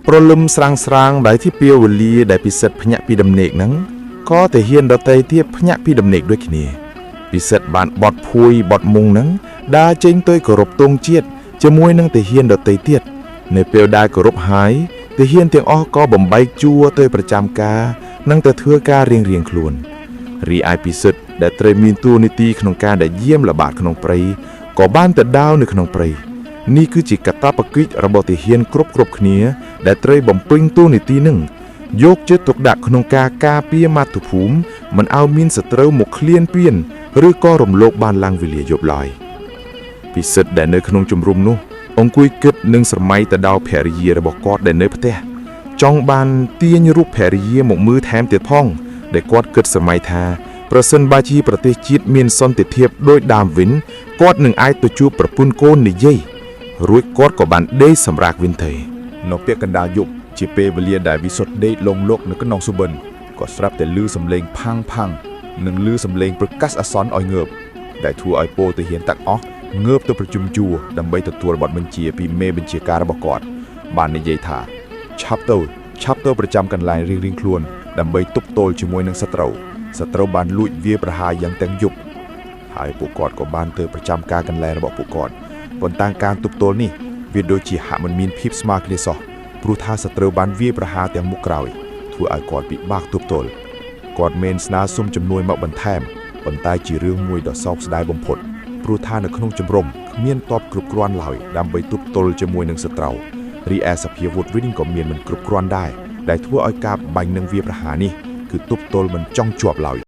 ព្រលឹមស្រាងស្រាងដែលទីពេលវេលាដែលពិសិដ្ឋភ្ញាក់ពីដំណេកហ្នឹងក៏ទាហានដទៃទៀតភ្ញាក់ពីដំណេកដូចគ្នាពិសិដ្ឋបានបត់ភួយបត់មុងហ្នឹងដើរចេញទៅគោរពទង់ជាតិជាមួយនឹងទាហានដទៃទៀតនៅពេលដែលគោរពហើយទាហានទាំងអស់ក៏បំបែកជួរទៅប្រចាំការនិងទៅធ្វើការរៀងៗខ្លួនរីឯពិសិដ្ឋដែលត្រូវមានតួនាទីក្នុងការដែលយាមល្បាតក្នុងព្រៃក៏បានទៅដាវនៅក្នុងព្រៃនេះគឺជាកាតព្វកិច្ចរបស់ទាហានគ្រប់ៗគ្នា ដែលត្រូវបំពេញតួនាទីនឹងយកចិត្តទុកដាក់ក្នុងការការពារមាតុភូមិមិនឲ្យមានសត្រូវមកឃ្លានពានឬក៏រំលោភបានឡើងវេលាយប់ឡើយពិសិដ្ឋដែលនៅក្នុងជំរំនោះអង្គុយគិតនិងស្រមៃទៅដល់ភរិយារបស់គាត់ដែលនៅផ្ទះចង់បានទាញរូបភរិយាមកមើលថែមទៀតផងដែលគាត់គិតស្រមៃថាប្រសិនបើជាប្រទេសជាតិមានសន្តិភាពដូចដើមវិញគាត់នឹងអាចទៅជួបប្រពន្ធកូននិយាយរួចគាត់ក៏បានដេកសម្រាកវិញទៅ នៅពាក់កណ្ដាលយប់ជាពេលវេលាដែលវិសុទ្ធដេកលងលោកនៅក្នុងសុបិនក៏ស្រាប់តែឮសំឡេងផាំងផាំងនិងឮសំឡេងប្រកាសអាសន្នឲ្យងើបដែលធ្វើឲ្យពលទាហានទាំងអស់ងើបទៅប្រជុំជួរដើម្បីទទួលបទបញ្ជាពីមេបញ្ជាការរបស់គាត់បាននិយាយថាឆាប់ទៅឆាប់ទៅប្រចាំកន្លែងរៀងៗខ្លួនដើម្បីទប់ទល់ជាមួយនឹងសត្រូវសត្រូវបានលួចវាយប្រហារយ៉ាងទាំងយប់ហើយពួកគាត់ក៏បានទៅប្រចាំការកន្លែងរបស់ពួកគាត់ប៉ុន្តែការទប់ទល់នេះវាដូចជាហាក់មិនមានភាពស្មើគ្នាសោះ ព្រោះថាសត្រូវបានវាយប្រហារទាំងមុខក្រោយធ្វើឲ្យគាត់ពិបាកទប់ទល់គាត់មានស្នើសុំជំនួយមកបន្ថែមប៉ុន្តែជារឿងមួយដ៏សោកស្ដាយបំផុតព្រោះថានៅក្នុងជំរំគ្មានទ័ពគ្រប់គ្រាន់ឡើយដើម្បីទប់ទល់ជាមួយនឹងសត្រូវរីឯសភាវុធវិញក៏មានមិនគ្រប់គ្រាន់ដែរដែលធ្វើឲ្យការបាញ់នឹងវាយប្រហារនេះគឺទប់ទល់មិនចង់ជាប់ឡើយ។